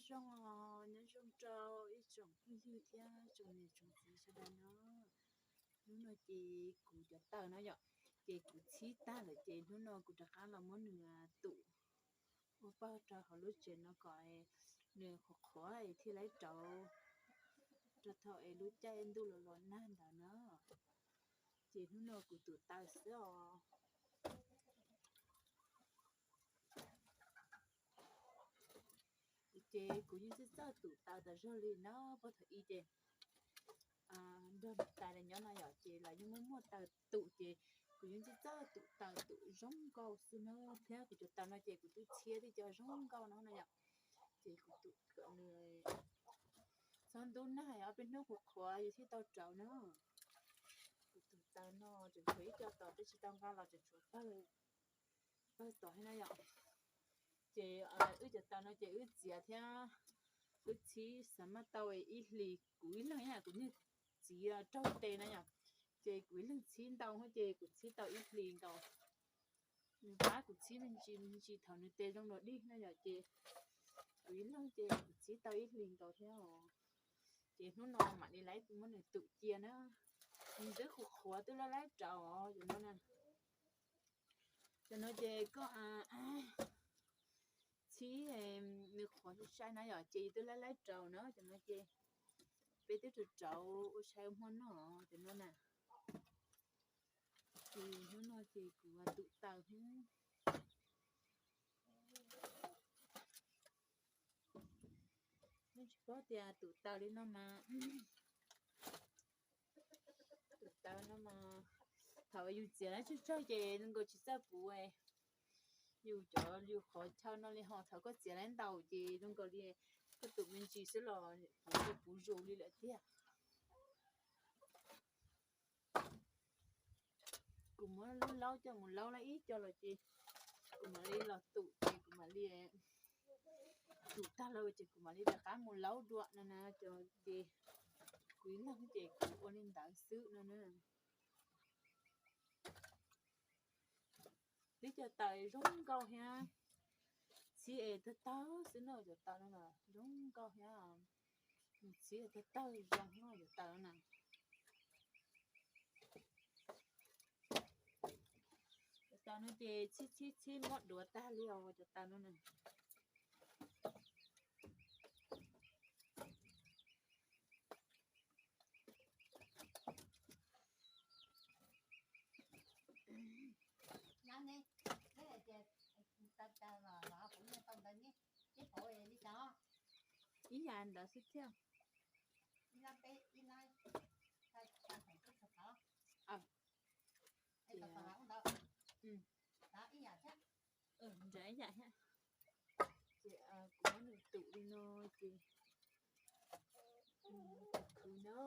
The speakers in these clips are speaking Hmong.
Zoo os, nyob zoo rau ib tsoom phooj ywg thiab tsoom niam tsoom txiv sawv daws no. Hnub no ces kuv cov taws no yom, ces kuv txhib tag lawm ces hnub no kuv rov qab los muab nws tum ua pawg rau hauv lub tsev no kom nws qhuav qhuav es thiaj li rauv rau thaum es lub caij ntuj los los nag ntawd na. Ces hnub no kuv tum taws xwb os. Ces kuv yeej txawj txawj tum taws tas zog li na, puag thaum ub ces nrog niam tais lawv nyob no yom, ces lawv yeej muaj muaj taws tum ces kuv yeej txawj txawj tum taws tum zoo nkauj xwb na. Thiab kuv cov taws no ces kuv twb txhiab twb cov zoo nkauj no no yom, ces kuv tum kom nws txhob ntub nag, ob peb hnub qhuav qhuav yus thiaj tau rauv na. Kuv tus taws no tseem tshuav ib co tom peb tsis tau nqa los, tseem tshuav pawg tom thiab na yom. Ces wb cov taws no ces wb txiav thiab wb txhib xav mas tau ib hlis, kuv ib leeg na kuv niag txiv raug tes na yom, ces kuv ib leeg txhib ntau ces kuv txhib tau ib hlis nkaus. Nws pab kuv txhib me ntsis me ntsis thaum nws tes zoo los dig na yom, ces kuv ib leeg ces kuv txhib tau ib hlis nkaus thiab os. Ces hnub no mam li lawv muab nws tum cia na. Nws twb qhuav qhuav twb lab lab rauv os, cov no na. Cov no ces koj txhib nws qhuav sai sai na yom, ces twb lab lab rauv na. Cov no ces peb twb rauv rauv ua sai ua hmo noj cov no na. Ces hnub no ces kuv tum taws xwb. Nej tsis paub tias tum taws li no mas, tum taws no mas thaum yus txiav lawv tsawg tsawg ces zoo nkaus tsis txawj puv. Yus cov yus qhov chaw no li ho thaum koj txiav lawv ntau ces zoo nkaus li koj tum me ntsis xwb los puv puv zus li lawm tiag. Kuv muab laub coj mus laub lawm ib co los ces kuv mam li los tum ces kuv mam li tum tag lawm ces kuv mam li rov qab mus laub dua no na. Ces kuv ib leeg ces kuv ua li ntawd xwb no na. Twb cov taws zoo nkauj thiab, txhib es tawg tawg xwb no, cov taws no na zoo nkauj thiab, txhib tawg tawg zoo no cov taws na. Cov taws no ces txhib txhib txhib muab duav tag li os cov taws no na. Ib yam ntawd xwb thiab. Nram ib yam thiab. Ces kuv muab nws tum li no ces khwv no,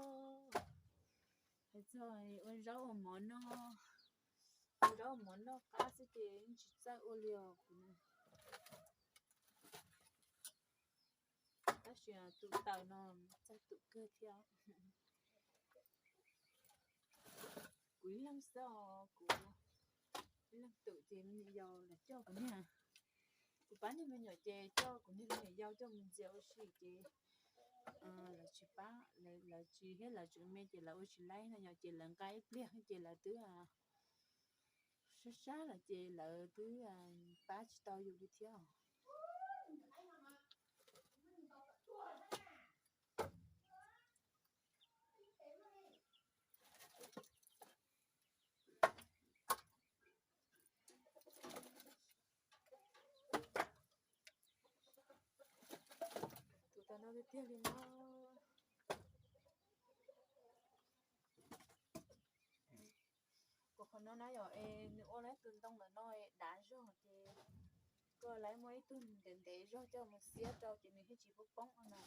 hais txog ua zaub ua mov noj, ua zaub ua mov noj qab xwb ces tsis txawj ua li os kuv. Tab sis tus taws no txawj tus kawg thiab. Kuv ib leeg xwb os, kuv ib leeg tus ces me nyuam yaus los coj kuv niag, kuv pab niag me nyuam ces coj kuv niag me nyuam yaus coj mus ntxias ua si ces lawv tsis pab, lawv tsis, thiab lawv tseem me ces lawv ua tsis laib no yom, ces lawv nqa ib pliag ces lawv twb sab sab lawm ces lawv twb pab tsis tau yus li thiab. Tus taws no tiag tiag li no. Kuv qhov no na yom, es nws ua lawv tus ntoo ntawm no dav zog ces koj lawv muaj ib tug ntev ntev zog coj mus xiab rau ces nws thiaj tsis poob poob no na.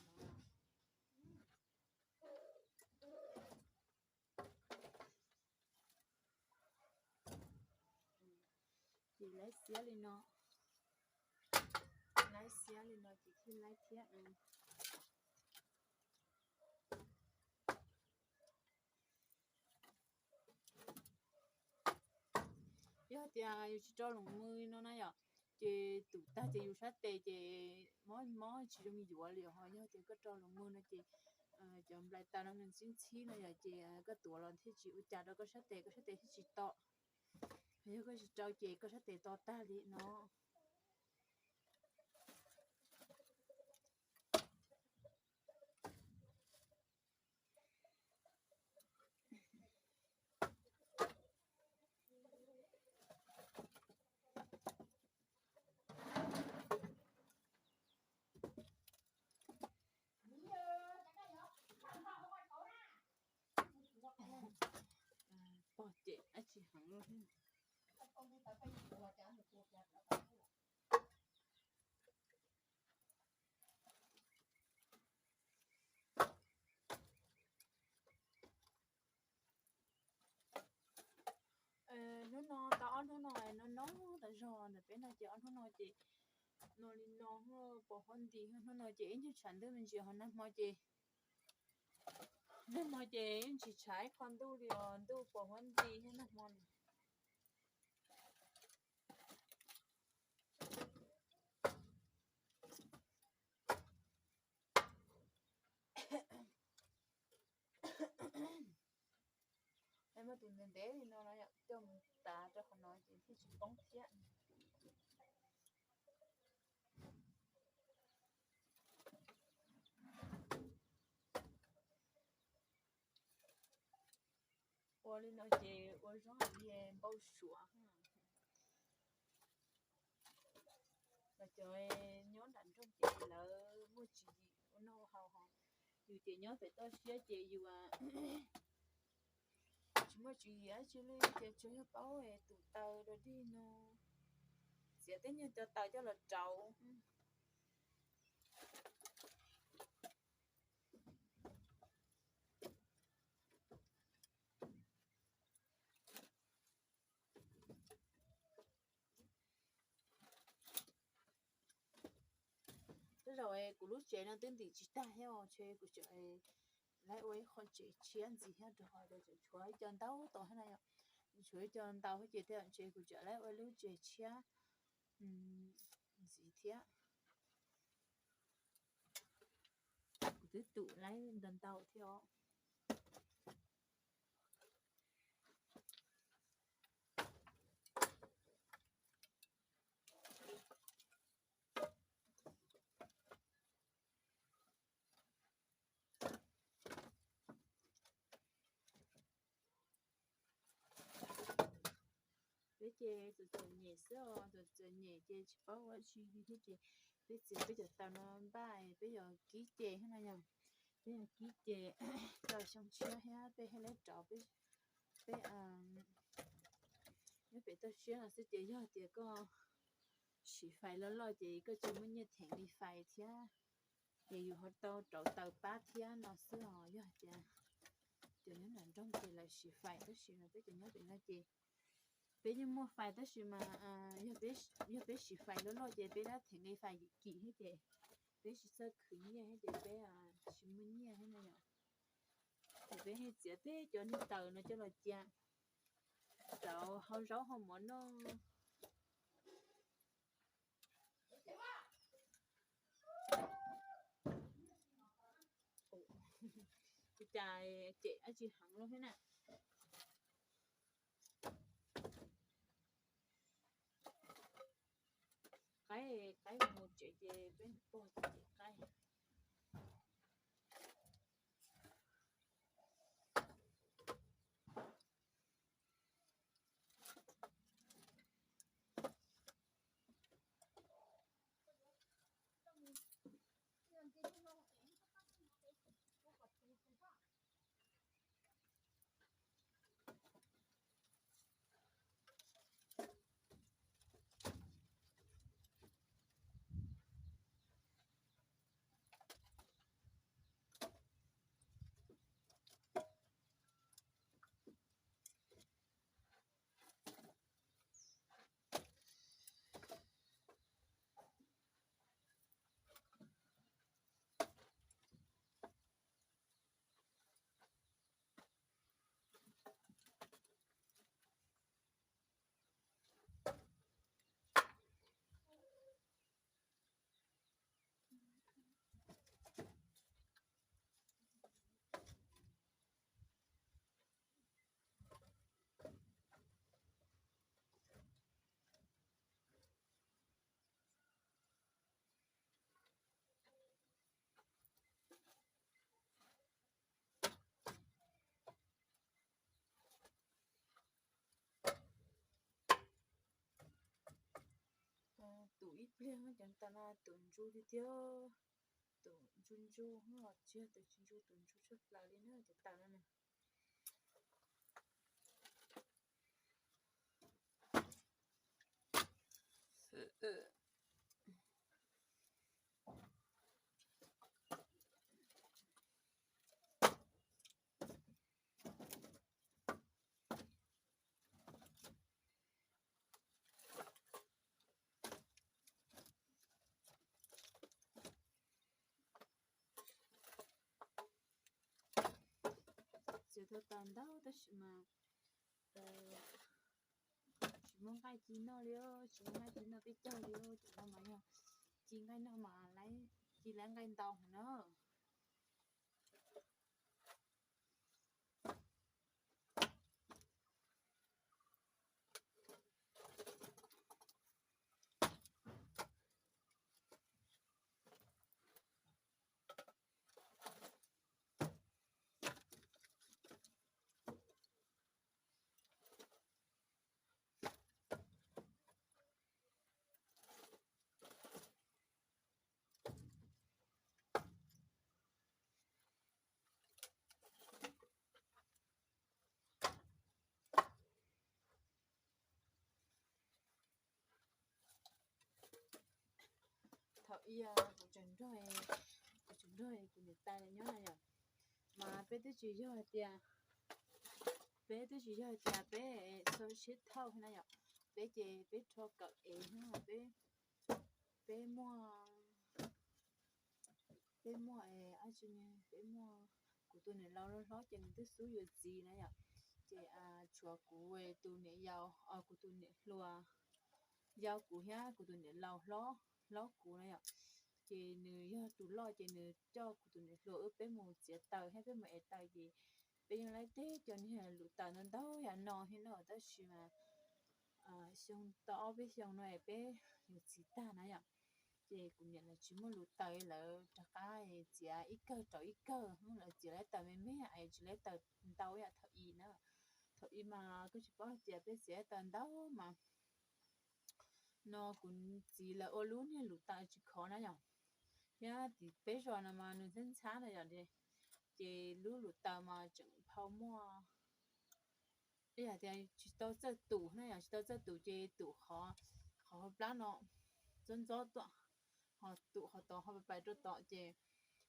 Ces laib xiab li no, laib xiab li no ces thiaj laib thiab. Yog tias yus tsis rau loos mws no na yom, ces tus tag ces yus sab tes ces mob mob tsis zoo yuav li. Ho yog tias koj rau lus mug no ces cov nplai taw no nws ntxhib ntxhib no yom, ces koj tuav los thiaj tsis ua cas rau koj sab tes, koj sab tes thiaj tsis to. Yog koj tsis rau ces koj sab tes to tag li no. Pog cem dab tsi heev. Hnub no tau ob hnub no no no tas zog ntawm peb no ces ob hnub no ces no li no, pos huab nti. Hnub no ces ib nyuag tshav ntuj me ntsis, ho nag hmo ces, nag hmo ces ib ntsis tshav ib qho ntuj li os, ntuj pos huab nti thiab nag hmo. Muaj tus ntev ntev li no no coj mus tav rau qhov no ces thiaj tsis poob thiab. Ua li no ces ua zoo li npau suav. Los cov nyob nram nroog ces lawv muaj tswv yim ua noj ua haus, ho yus ces nyob pem toj siab ces yus tsis muaj tswv yim dab tsi li, ces tsuas yog paub tus taws rau dig no, txiav tej nyuag cov taws coj los rauv. Tej zaum kuv lub tsev no twb ntim tsis tag thiab, ntshe kuv tseem lawv ua ib qho tsev tshiab ntxiv thiab rau qhov tshuav ib co ntau tod thiab na yom. Tshuav ib co ntau thiab ces tej zaum ntshe kuv tseem lawv ua lub tsev tshiab ntxiv thiab. Kuv twb tum lawv ntau ntau thiab os. Peb ces txom txom nyem xwb os, txom txom nyem ces tsis paub ua dab tsi li thiab ces peb txiav peb cov taws no npaj peb yuav kib ces thiab no yom. Peb yuav kib ces tau xyoo tshiab thiab peb thiaj li rauv peb nyob pem toj siab no xwb ces yog tias koj siv fais loj loj ces koj tsis muaj nyiaj theem li fais thiab, ces yus ho tau rauv taws pab thiab no xwb os. Yog tias cov nyob nram nroog ces lawv siv fais tab sis mas peb cov nyob pem no ces peb yeej muaj fais tab sis mas yog peb siv fais loj loj ces peb dab theem li fais kim thiab ces peb tsis txawj khwv nyiaj thiab ces peb tsis muaj nyiaj thiab no yom. Ces peb thiaj txiav peb cov niag taws no coj los cia rauv hau zaub hau mov noj. Ua cas cem dab tsi heev luaj thiab na. Qaib, qaib mus tsev ces peb pog cem qaib. Ib pliag cov taws no tus ntsuj tiag tiag, tus ntsuj ntsuj los tsis yog tus tsis ntsuj, tus ntsuj tshaj plaws li na cov taws no na. Txiav tau taws ntau tab sis mas tsis muaj nqaij ci noj li, tsis muaj nqaij ci noj peb caug li. Cov no mas yog ci nqaij noj mas ci lawv nqaij ntau heev na. Thaum ub kuv tseem nrog, kuv tseem nrog kuv niam tais nyob na yom, mas peb twb tsis yog hais tias, peb twb tsis yog hais tias peb txaus siab thauj na yom, peb ces peb rho kawm ev na, peb, peb muaj, peb muaj, peb muaj, kuv tus niam laus hlob ces nws twb xub yuav txiv na yom, ces tshuav kuv tus niam yau, kuv tus niam hluas yau kuv thiab kuv tus niam laus hlob, hlob kuv na yom, ces nws yog tus loj ces nws coj kuv tus niam hluas wb peb mus txiav taws thiab peb mus ev taws ces peb yeej laib teb cov niag lub taws ntau ntau yam no thiab no tab sis mas xyoo tau ob peb xyoo no es peb yuav txiv tag na yom, ces kuv niam lawv tsis muaj lub taws lawv rov qab txiav ib kawg rau ib kawg, lawv txiav laib taws me me es tsis laib taws ntau yam thaum ub na. Thaum ub mas koj tsis paub hais tias peb txiav taws ntau mas no kuv txiv lawv ua lub niag lub taws tsis khov na yom, thiab tim peb zos no mas nws ntxhab ntxhab na yom, ces lub lub taws mas tseem phau muaj, ib yam tias tsis tau txawj tum na yom, tsis tau txawj tum ces tum qhov, qhov hauv plab no ntxob ntxob tuaj, ho tum qhov tod ho pais rau tom ces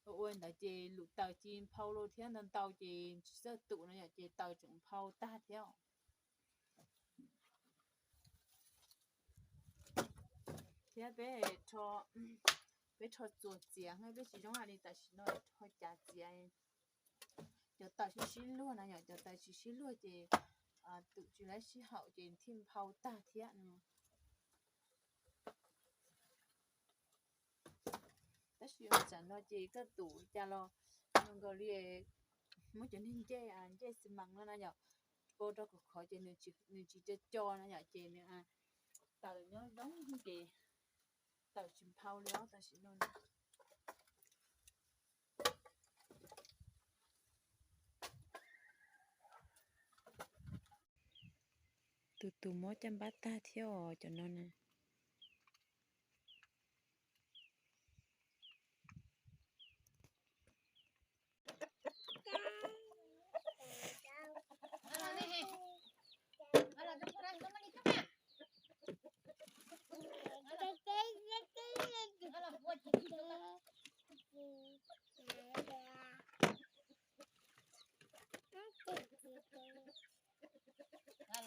ua ua ntawd ces lub taws ci phau los thiab ntau ntau ces tsis txawj tum na yom, ces taws tseem phau tag thiab. Thiab peb, peb rho txuas txiav, peb tsis zoo li tam sim no rho cav txiav. Cov taws sib sib luag na yom, cov taws tsis sib luag ces tum tsis laib sib haum ces thiaj phau tag thiab no. Tab sis tsam no ces koj tum li cas los zoo nkaus li muab cov niag ncej, ncej xi mas no na yom, pua rau khov khov ces nws tsis co co na yom, ces nws taws nyob zoo ces taws tsis phau li os tam sim no. Tus tus mob caj npab tag thiab os cov no na.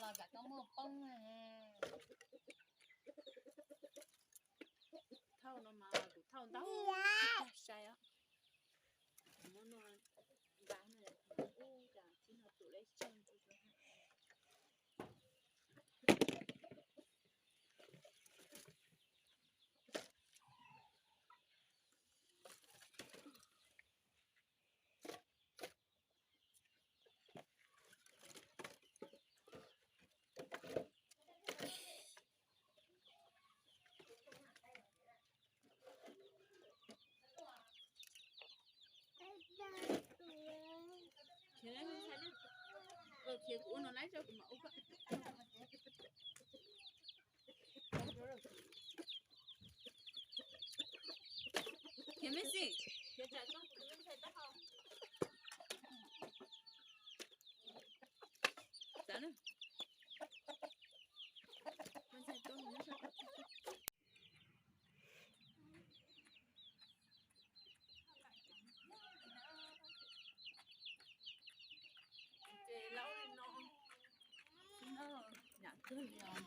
Los tsam koj muaj poob. Thauj no mas kuv thauj ntau tsis tag sai os. Kuv muab no nqa no ub cas txib no tus leb tseg. Khiav kuv ua no laib tso kuv mam ua. txij. Txav na. Ces laub li no, xwb na, yam kawg li os.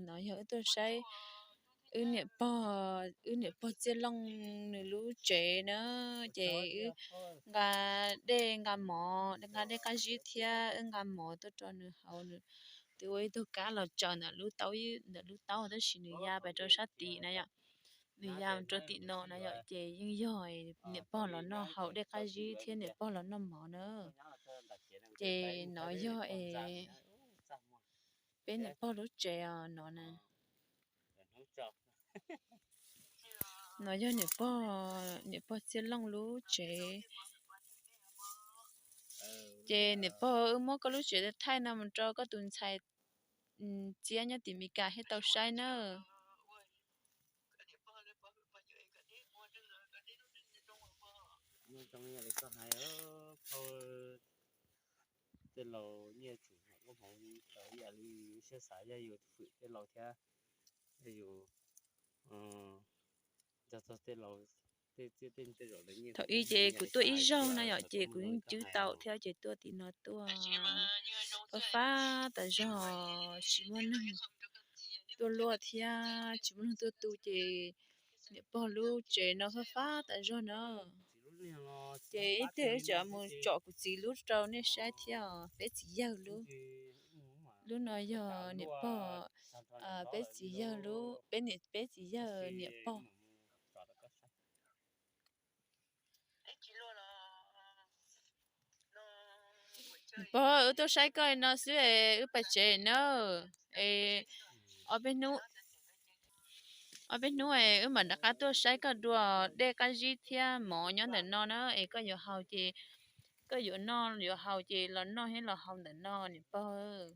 No yog wb tuaj saib wb niam pog, wb niam pog Txiaj Looj nws lub tsev na, ces wb nqa dej nqa mov, nqa dej qab zib thiab wb nqa mov tuaj rau nws haus. Nws twb ua ib tug kab los tsaws ntawm lub taub, ntawm lub taub tab sis nws ya pais rau sab tim na yom. Nws ya rau tim no na yom, ces yeej yog niam pog los noj haus dej qab zib thiab niam pog los noj mov na. Ces no yog es peb niam pog lub tsev os no na. No yog niam pog, niam pog Txiaj Looj lub tsev. Ces niam pog, wb muab koj lub tsev thaij no mus rau koj tus ntxhais Txiab nyob tim Mes Kas thiaj tau saib na. Tej laus nyiaj tsum ua hmoov tau ib yam li siab xav yog yus fwm tej laus thiab, yus nco txog tej laus, tej txiaj tej txawj. Thaum ub ces kuv tuaj ib zaug na yom, ces kuv yeej cwb tau thiab ces tuaj tim no tuaj fab fab tas zog, tsis muaj neeg tuaj luaj thiab tsis muaj neeg tuaj tu ces niam pog lub tsev no fab fab tas zog na. Ces ib teg wb tseem mus tsom kuv txiv lub rau nej saib thiab os, peb txiv yawg lub. Lub no yog niam pog, peb txiv yawg lub, peb niam, peb txiv yawg niam pog. Pog, wb tuaj saib koj li no xwb es wb pais tsev na. Es ob peb hnub, ob peb hnub es wb mam rov qab tuaj saib koj dua, dej qab zib thiab mov nyob ntawm no na, es koj yuav haus ces, koj yuav noj yuav haus ces los noj thiab los haus ntawm no niam pog.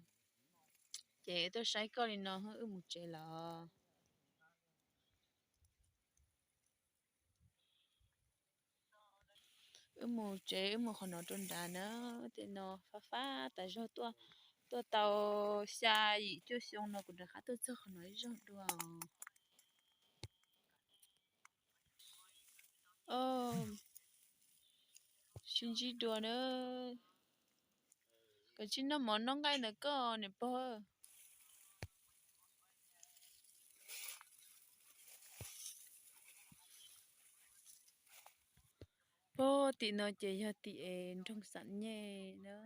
Ces wb tuaj saib koj li no wb mus tsev lawm. Wb mus tsev, wb mus qhov no rau nrad na, tej no fab fab tas zog, tuaj, tuaj tau xya yim cuaj xyoo no kuv rov qab tuaj txog qhov no ib zaug dua. Sib ntsib dua na. Koj tsis noj mov noj nqaij ntawm koj niam pog. Pog, tim no ces yog tim es nroog Xam Nyej na,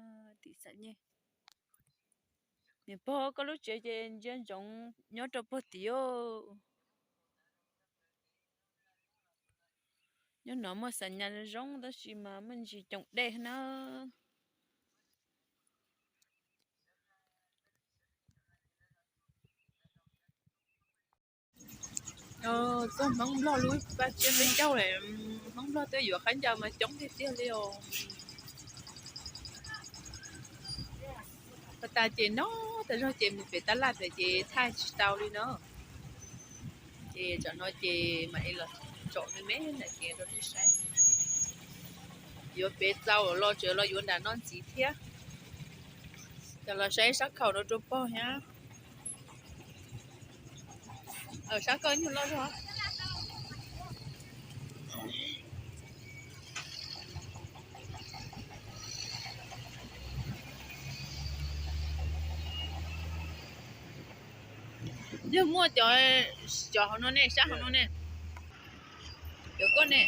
tim Xam Nyej. Niam pog, koj lub tsev ces ntsia ntsoov nyob rau puag tim. Nyob no muaj xas nyas zoo tab sis mas muaj ntsis coom dej na. Txog Hmoob Nplog lub vaj tsiab peb caug lawm, Hmoob Nplog tuaj yuav khaub ncaws mas coob tiag tiag li os. Pas tas ces no tas zog ces mus pem tab laj pem ces thaij tsis tau li no. Ces tsam no ces mam li los tsom me me ntawm kev rau nej saib. Yuav pem txaus los tseem los yuav nram no ntxiv thiab. Cov los saib sab khaum no rau pog thiab. Sab koj nyuag loj zog. Yog muaj cov, cov hauv no ne, sab hauv no ne. Cov koj ne,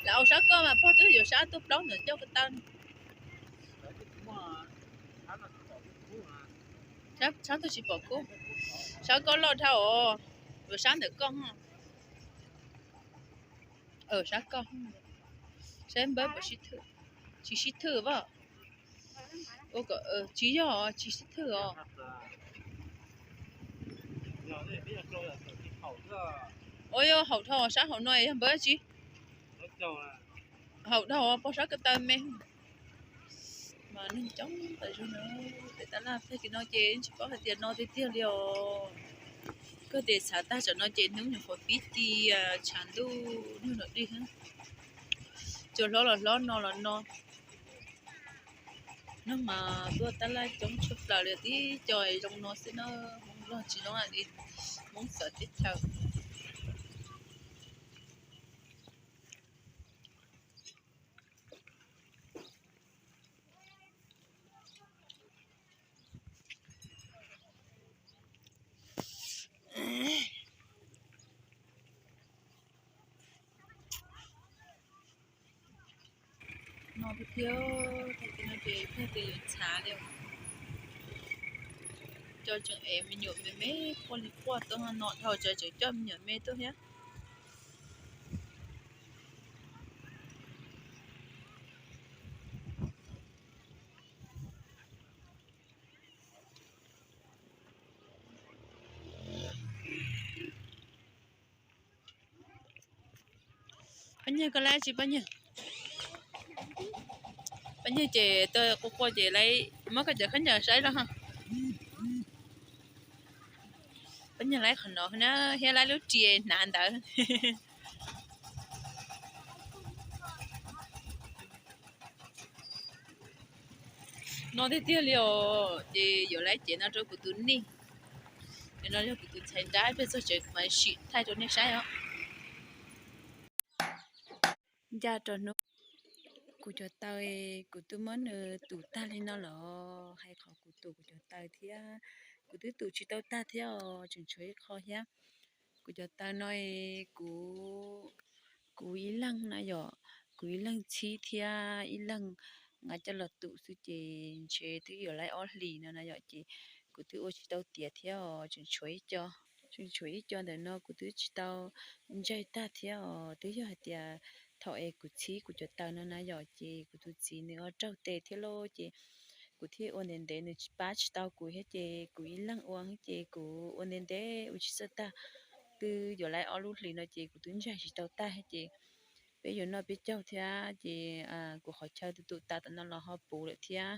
lam ua sab koj mas pog twb yuav sab tuaj plaub ntawm coj ko taw. Muaj sab no tsis pom lub kub na. Sab tug tsis pom kub, sab koj loj dhau os, sab ntawm koj. Sab koj, sab npawb, tsis sib thwj as. Ua kom tsis yog, tsis sib thwj os. Ua yog haum dhau, sab hauv no yog npawb tsi? Haum dhau, pog sab ko taw me. Mas neeg coob tas zog na. Pem tab laj peg kis no ces tsis paub hais tias no tiag tiag li os. Koj tes txhav tag tsam no ces hnub nyuam qhuav pib ti, tshav ntuj nag los dig. Cua hlob los hlob, no los no. No mas tuaj tab laj coob tshaj plaws li, tib co zoo no xwb na. Hmoob Nplog tsis zoo li Hmoob txawv teb chaws. No tiag tiag, tag kis no ces peg tes yuav txhav li. Cov tseem ev me nyuam me me quaj li quaj tuaj, no dhau cov tseem coj me nyuam me tuaj thiab. Pab Nyuag, koj laib tsi Pab Nyuag? Pab Nyuag ces tuaj quaj quaj ces laib, muab koj cov khaub ncaws saib los. Pab Nyuag laib qhov no na, thiab laib lub ris hnav ntawd. No tiag tiag li os, ces yuav laib cev no rau kuv tus neeg. Ces no yog kuv tus ntxhais nrab, peb txog tsev kuv mam sim thaij rau nej saib os. Ncaj rau hnub, kuv cov taw, kuv twb muab nws tus tag li no los, hais qhov kuv tus kuv cov taw thiab, kuv twb tus tsis tau tag thiab os, tseem tshuav ib qho thiab. Kuv cov taw no, kuv, kuv ib leeg na yom, kuv ib leeg txhib thiab ib leeg nqa coj los tus xwb ces ntshe twb yuav laib ob hlis no na yom, ces kuv twb ua tsis tau tiav thiab os, tseem tshuav ib co, tseem tshuav ib co ntawm no kuv twb tsis tau ntsaig tag thiab os. Twb yog hais tias thaum es kuv txhib kuv cov taw no na yom, ces kuv tus txiv nws ho raug tes thiab lauj, ces kuv thiaj ua ntev ntev nws pab tsis tau kuv thiab, ces kuv ib leeg ua ces kuv ua ntev ntev ua tsis txawj tag. Twb yuav laib ob lub hlis no ces kuv twb ntsaig tsis tau tag thiab, ces peb yuav noj peb caug thiab, ces kuv qhov chaw tus tus taw tam no los ho puv lawm thiab.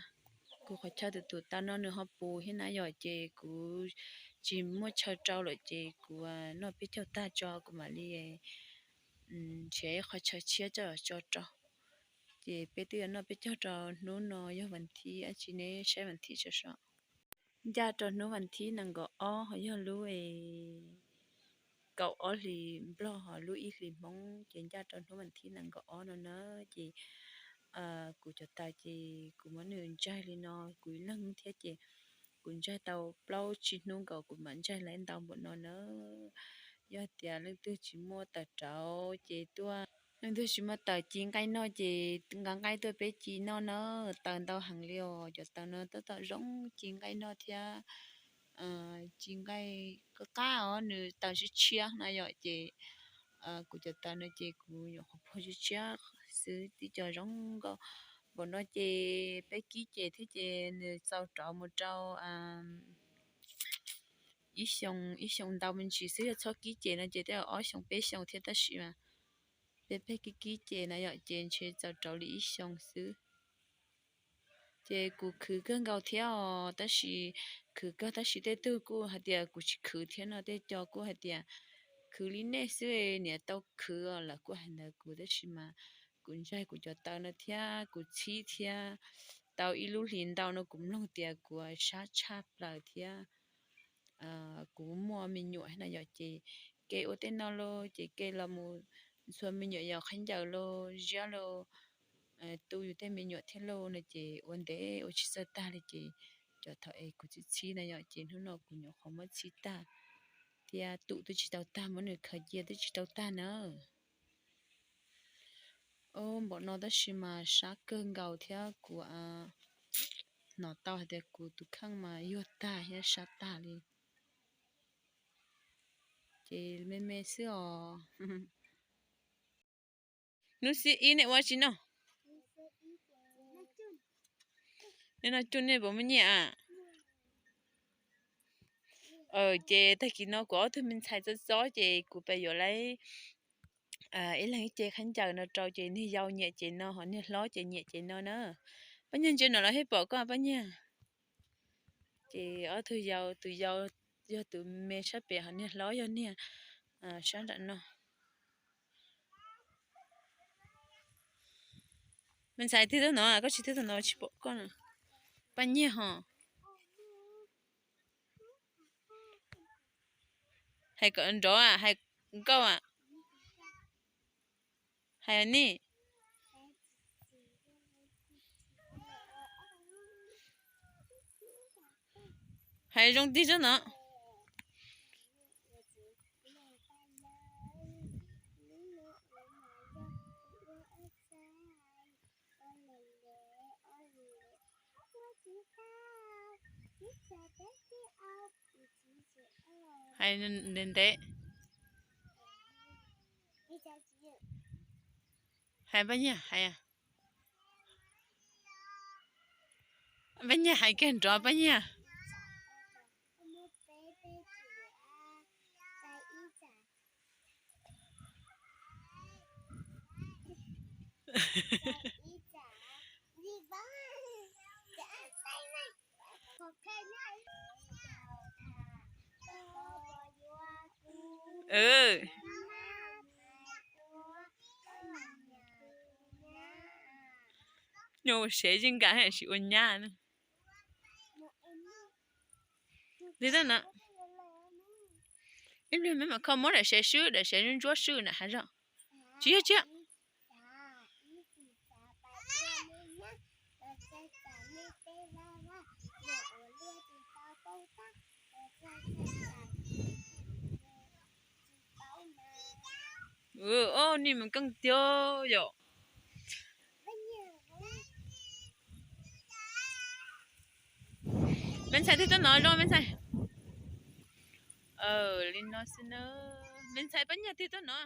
Kuv qhov chaw tus tus taw no nws ho puv thiab na yom, ces kuv tsis muaj chaw rau lawm ces kuv noj peb caug tag tso kuv mam li nrhiav ib qhov chaw tshiab coj tso rau. Ces peb twb yuav noj peb caug rau hnub no yog vas thib dab tsi ne, saib vas thib tso so. Ncaj rau hnub vas thib nees nkaum ob, ho yog lub kaum ob hlis Nplog, ho lub ib hlis Hmoob, ces ncaj rau hnub vas thib nees nkaum ob no na. Ces kuv cov taw ces kuv muab nws ntsaig li no, kuv ib leeg thiab ces kuv ntsaig tau plaub tsib hnub nkaus kuv mam ntsaig laib ntau npaum no na. Yog tias leej twg tsis muaj taws rauv ces tuaj, leej twg tsis muaj taws ci nqaij noj ces nqa nqaij tuaj peb ci noj na. Taws ntau heev li os, cov taws no tab tom zoo ci nqaij noj thiab. Ci nqaij qab qab os, nws taws tshiab tshiab na yom, ces kuv cov taws no ces kuv nyuam qhuav puag tshiab tshiab xwb, tib co zoo nkauj npaum no ces peb kib ces thiab ces nws txaus rauv mus rau ib xyoo, ib xyoo ntau me ntsis xwb. Yog txhob kib ces no ces tej zaum ob xyoo peb xyoo thiab, tab sis mas peb peb kib kib ces na yom, ces ntshe txaus rauv li ib xyoo xwb. Ces kuv khwv kawg nkaus thiab os, tab sis khwv kawg tab sis tej tug kuj hais tias kuv tsis khwv thiab no, tej co kuj hais tias khwv li nej xwb niam tau khwv os, lawv kuj hais ntawd kuv, tab sis mas kuv ntsaig kuv cov taw no thiab kuv txhib thiab tau ib lub hlis ntau no kuv mloog tias kuv sab tshaj plaws thiab kuv muaj me nyuam na yom, ces kev ua tej no los ces kev los mus ntxhua me nyuam yaus khaub ncaws los ziab los tu yus tej me nyuam thiab lauj no ces ua ntev ua tsis txawj tag li ces cov thaum es kuv txhib txhib na yom, ces hnub no kuv nyuam qhuav muab txhib tag thiab tus twb tsis tau tag, muab nws khaws cia twb tsis tau tag na. Npaum no tab sis mas sab kawg nkaus thiab kuv hnov tau hais tias kuv tus kheej mas yuag tag thiab sab tag li. Ces me me xwb os. Hnub xiab ib nej ua tsi noj? Nej noj cuj nej puas muaj nyiaj a? Ces tag kis no kuv ob tug me ntxhais txob txob ces kuv pab yuav lawv ib leeg ib ce khaub ncaws no rau ces niag yau nyiam ces no ho niag hlob ces nyiam ces no na. Paj Nyiag ntsia no los thiaj pom koj Paj Nyiag. Ces ob tug yau, tus yau yog tus me sab pem ho niag hlob yog niag sab nram no. Me ntxhais tig tuaj no, koj tsis tig tuaj no tsis pom koj na. Paj Nyiag ho. Hais kom nrov, hais nkauj a. Hais ni. Hais zoo tig tuaj no. Hais ntev ntev. Hais Paj Nyiag hais. Paj Nyiag hais kiag nrov Paj Nyiag. Nyuam ua sev yeej nkam sim ua nyab na. Ib pliag me mam kho muab daim sev swb, daim sev ntsuab swb na hav zoov. Tsis yog tsis yog. Ub, ni mus keej tiag yom. Me ntxhais tig tuaj no zoo me ntxhais. Li no xwb na. Me ntxhais Paj Nyiag tig tuaj no.